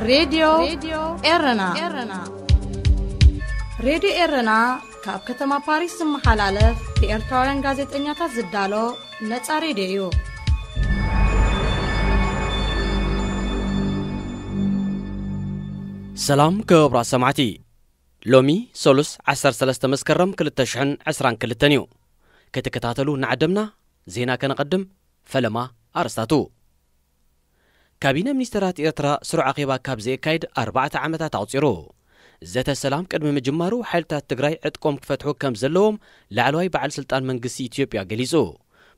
ሬድዮ ኤረና። ሬድዮ ኤረና ካብ ከተማ ፓሪስ ዝመሓላለፍ ብኤርትራውያን ጋዜጠኛታት ዝዳሎ ነጻ ሬድዮ እዩ። ሰላም ክቡራት ሰማዕቲ፣ ሎሚ ሰሉስ ዓሰርተ ሰለስተ መስከረም ክልተ ሽሕን ዕስራን ክልተን እዩ። ክትከታተሉ እናዓደምና፣ ዜና ከነቐድም። ፈለማ ኣርስታቱ። ካቢነ ሚኒስተራት ኤርትራ ስሩዕ ኣኼባ ካብ ዘየካይድ ኣርባዕተ ዓመታት ኣቑጺሩ። ዘተ ሰላም ቅድሚ ምጅማሩ ሓይልታት ትግራይ ዕጥቆም ክፈትሑ ከም ዘለዎም ላዕለዋይ በዓል ስልጣን መንግስቲ ኢትዮጵያ ገሊጹ።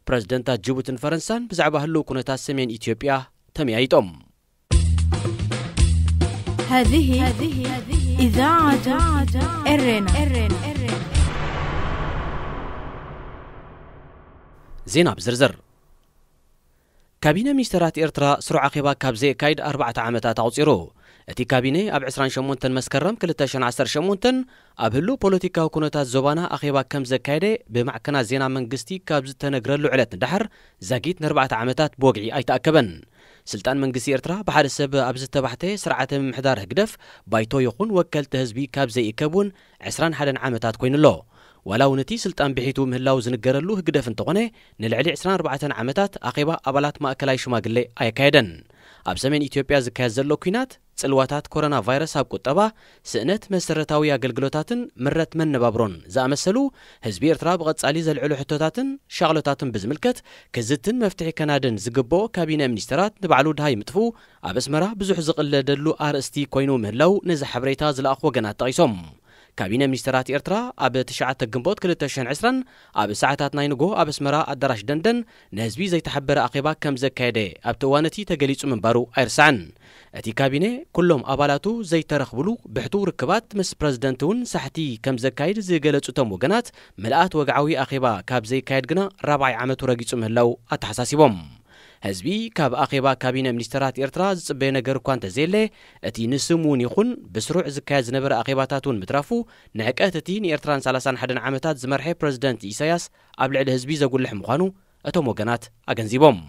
ፕረዚደንታት ጅቡትን ፈረንሳን ብዛዕባ ህልው ኩነታት ሰሜን ኢትዮጵያ ተመያይጦም። هذه إذاعة إرنا. ዜና ብዝርዝር። ካቢነ ሚኒስተራት ኤርትራ ስሩዕ ኣኼባ ካብ ዘየካይድ ኣርባዕተ ዓመታት ኣቑጺሩ። እቲ ካቢነ ኣብ ዕስራን ሸሞንተን መስከረም ክልተ ሽሕን ዓሰርተ ሸሞንተን ኣብ ህሉው ፖለቲካዊ ኩነታት ዞባና ኣኼባ ከም ዘካየደ ብማዕከናት ዜና መንግስቲ ካብ ዝተነግረሉ ዕለት ንደሓር ዛጊት ንኣርባዕተ ዓመታት ብወግዒ ኣይተኣከበን። ስልጣን መንግስቲ ኤርትራ ብሓደ ሰብ ኣብ ዝተባሕተ ስርዓተ ምምሕዳር ህግደፍ ባይቶ ይኹን ወከልቲ ህዝቢ ካብ ዘይእከብ እውን ዕስራን ሓደን ዓመታት ኮይኑ ኣሎ። ዋላ እውን እቲ ስልጣን ብሒቱ ምህላው ዝንገረሉ ህግደፍ እንተኾነ፣ ንልዕሊ ዕስራን ኣርባዕተን ዓመታት ኣኼባ ኣባላት ማእከላይ ሽማግሌ ኣየካየደን። ኣብ ሰሜን ኢትዮጵያ ዝካየድ ዘሎ ኲናት፣ ጽልዋታት ኮሮና ቫይረስ ኣብ ቁጠባ፣ ስእነት መሰረታዊ ኣገልግሎታትን ምረት መነባብሮን ዝኣመሰሉ ህዝቢ ኤርትራ ብቐጻሊ ዘልዕሉ ሕቶታትን ሻቕሎታትን ብዝምልከት ክዝትን መፍትሒ ከናድን ዝግብኦ ካቢነ ሚኒስተራት ንባዕሉ ድሃይ ምጥፍኡ ኣብ ኣስመራ ብዙሕ ዝቕለደሉ ኣርእስቲ ኮይኑ ምህላው ነዚ ሓበሬታ ዝለኣኹ ወገናት ጠቒሶም። ካቢነ ሚኒስተራት ኤርትራ ኣብ ትሽዓተ ግንቦት ክልተ ሽሕን ዕስራን ኣብ ሰዓታት ናይ ንጎ ኣብ ኣስመራ ኣዳራሽ ደንደን ንህዝቢ ዘይተሓበረ ኣኼባ ከም ዘካየደ ኣብቲ እዋን እቲ ተገሊጹ ምንባሩ ኣይርሳዕን። እቲ ካቢነ ኩሎም ኣባላቱ ዘይተረኽብሉ ብሕቱ ርክባት ምስ ፕረዚደንት እውን ሳሕቲ ከም ዘካይድ ዝገለጹ እቶም ወገናት፣ ምልኣት ወግዓዊ ኣኼባ ካብ ዘይካየድ ግና ራብዓይ ዓመቱ ረጊጹ ምህላው ኣተሓሳሲቦም። ህዝቢ ካብ ኣኼባ ካቢነ ሚኒስተራት ኤርትራ ዝጽበዮ ነገር እኳ እንተዘየለ፣ እቲ ንስም እውን ይኹን ብስሩዕ ዝካየድ ዝነበረ ኣኼባታት እውን ምትራፉ፣ ንዕቀት እቲ ንኤርትራን ሰላሳን ሓደን ዓመታት ዝመርሐ ፕረዚደንት ኢሳያስ ኣብ ልዕሊ ህዝቢ ዘጉልሕ ምዃኑ እቶም ወገናት ኣገንዚቦም።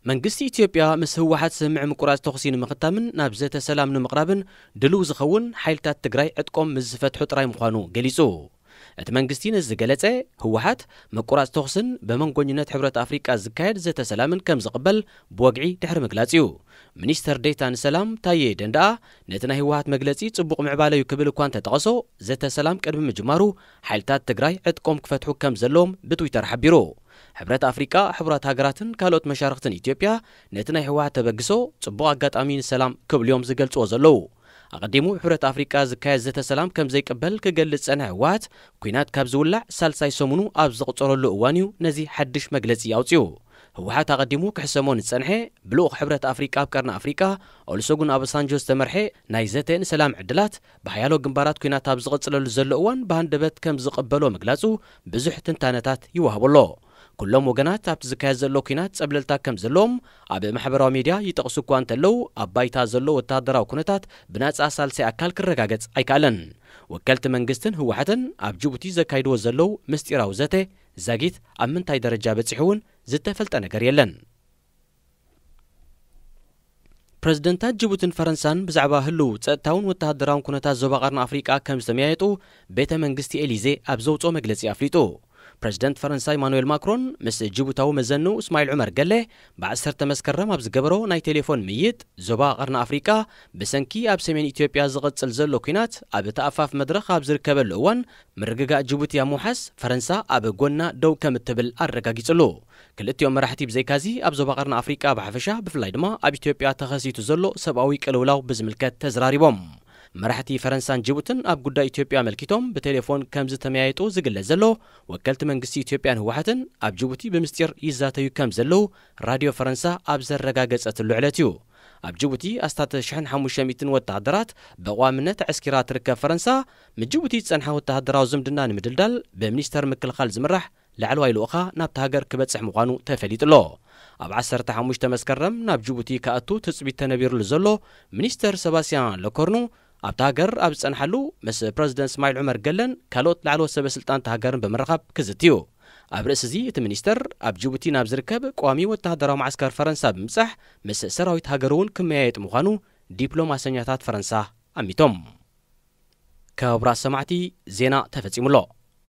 መንግስቲ ኢትዮጵያ ምስ ህወሓት ስምምዕ ምቁራጽ ተኹሲ ንምኽታምን ናብ ዘተ ሰላም ንምቕራብን ድሉው ዝኸውን ሓይልታት ትግራይ ዕጥቆም ምስ ዝፈትሑ ጥራይ ምዃኑ ገሊጹ። እቲ መንግስቲ ነዚ ዝገለጸ፣ ህወሓት ምቁራጽ ተኹስን ብመንጎኝነት ሕብረት ኣፍሪቃ ዝካየድ ዘተ ሰላምን ከም ዝቕበል ብወግዒ ድሕሪ ምግላጽ እዩ። ሚኒስተር ዴታ ንሰላም ታዬ ደንደኣ ነቲ ናይ ህወሓት መግለጺ ጽቡቕ ምዕባለ እዩ ክብል እኳ እንተጠቐሶ፣ ዘተ ሰላም ቅድሚ ምጅማሩ ሓይልታት ትግራይ ዕጥቆም ክፈትሑ ከም ዘለዎም ብትዊተር ሓቢሩ። ሕብረት ኣፍሪቃ፣ ሕቡራት ሃገራትን ካልኦት መሻርኽትን ኢትዮጵያ ነቲ ናይ ህወሓት ተበግሶ ጽቡቕ ኣጋጣሚ ንሰላም ክብሉ እዮም ዝገልጽዎ ዘለዉ። ኣቐዲሙ ሕብረት ኣፍሪቃ ዝካየድ ዘተ ሰላም ከም ዘይቅበል ክገልጽ ዝጸንሐ ህወሓት፣ ኲናት ካብ ዝውላዕ ሳልሳይ ሰሙኑ ኣብ ዘቑጸረሉ እዋን እዩ ነዚ ሓድሽ መግለጺ ኣውጺኡ። ህወሓት ኣቐዲሙ ክሕሰሞ ንዝጸንሐ ብልኡኽ ሕብረት ኣፍሪቃ ኣብ ቀርኒ ኣፍሪቃ ኦሉሰጉን ኣባሳንጆ ዝተመርሐ ናይ ዘተ ንሰላም ዕድላት ብሓያሎ ግንባራት ኲናት ኣብ ዝቕጽለሉ ዘሎ እዋን ብሃንደበት ከም ዝቕበሎ ምግላጹ ብዙሕ ትንታነታት ይወሃቦ ኣሎ። ኩሎም ወገናት ኣብቲ ዝካየድ ዘሎ ኲናት ጸብለልታ ከም ዘለዎም ኣብ ማሕበራዊ ሚድያ ይጠቕሱ እኳ እንተለዉ፣ ኣብ ባይታ ዘሎ ወተሃደራዊ ኩነታት ብናጻ ሳልሳይ ኣካል ክረጋገጽ ኣይከኣለን። ወከልቲ መንግስትን ህወሓትን ኣብ ጅቡቲ ዘካይድዎ ዘለዉ ምስጢራዊ ዘተ ዛጊት ኣብ ምንታይ ደረጃ በጺሑ እውን ዝተፈልጠ ነገር የለን። ፕረዚደንታት ጅቡትን ፈረንሳን ብዛዕባ ህልው ጸጥታውን ወተሃደራውን ኩነታት ዞባ ቀርኒ ኣፍሪቃ ከም ዝተመያየጡ ቤተ መንግስቲ ኤሊዜ ኣብ ዘውጽኦ መግለጺ ኣፍሊጡ። ፕረዚደንት ፈረንሳ ኢማኑኤል ማክሮን ምስ ጅቡታዊ መዘንኡ እስማዒል ዑመር ገሌ ብዓሰርተ መስከረም ኣብ ዝገበሮ ናይ ቴሌፎን ምይይጥ፣ ዞባ ቀርኒ ኣፍሪቃ ብሰንኪ ኣብ ሰሜን ኢትዮጵያ ዝቕጽል ዘሎ ኲናት ኣብ ተኣፋፍ መድረኽ ኣብ ዝርከበሉ እዋን፣ ምርግጋእ ጅቡቲ ኣብ ምውሓስ ፈረንሳ ኣብ ጎና ደው ከም እትብል ኣረጋጊጹ ኣሎ። ክልቲኦም መራሕቲ ብዘይካዚ ኣብ ዞባ ቀርኒ ኣፍሪቃ ብሓፈሻ ብፍላይ ድማ ኣብ ኢትዮጵያ ተኸሲቱ ዘሎ ሰብኣዊ ቅልውላው ብዝምልከት ተዘራሪቦም። መራሕቲ ፈረንሳን ጅቡትን ኣብ ጉዳይ ኢትዮጵያ ኣመልኪቶም ብቴሌፎን ከም ዝተመያየጡ ዝግለጽ ዘሎ፣ ወከልቲ መንግስቲ ኢትዮጵያን ህወሓትን ኣብ ጅቡቲ ብምስጢር ይዛተዩ ከም ዘለዉ ራድዮ ፈረንሳ ኣብ ዘረጋገጸትሉ ዕለት እዩ። ኣብ ጅቡቲ ኣስታት ሽሕን ሓሙሽተ ሚእትን ወተሃደራት ብቐዋምነት ኣዕስኪራ ትርከብ ፈረንሳ፣ ምስ ጅቡቲ ዝጸንሓ ወተሃደራዊ ዝምድና ንምድልዳል ብሚኒስተር ምክልኻል ዝምራሕ ላዕለዋይ ልኡኻ ናብታ ሃገር ክበጽሕ ምዃኑ ተፈሊጡ ኣሎ። ኣብ ዓሰርተ ሓሙሽተ መስከረም ናብ ጅቡቲ ክኣቱ ትጽቢት ተነቢሩሉ ዘሎ ሚኒስተር ሰባስያን ለኮርኑ፣ ኣብታ ሃገር ኣብ ዝጸንሓሉ ምስ ፕረዚደንት እስማዒል ዑመር ገለን ካልኦት ላዕለዎት ሰበ ስልጣን እታ ሃገርን ብምርኻብ ክዝቲ እዩ። ኣብ ርእሲ እዚ እቲ ሚኒስተር ኣብ ጅቡቲ ናብ ዝርከብ ቋሚ ወተሃደራዊ ማዓስከር ፈረንሳ ብምብጻሕ ምስ ሰራዊት ሃገሩ እውን ክመያየጥ ምዃኑ ዲፕሎማሰኛታት ፈረንሳ ኣሚቶም። ክቡራት ሰማዕቲ፣ ዜና ተፈጺሙ ኣሎ።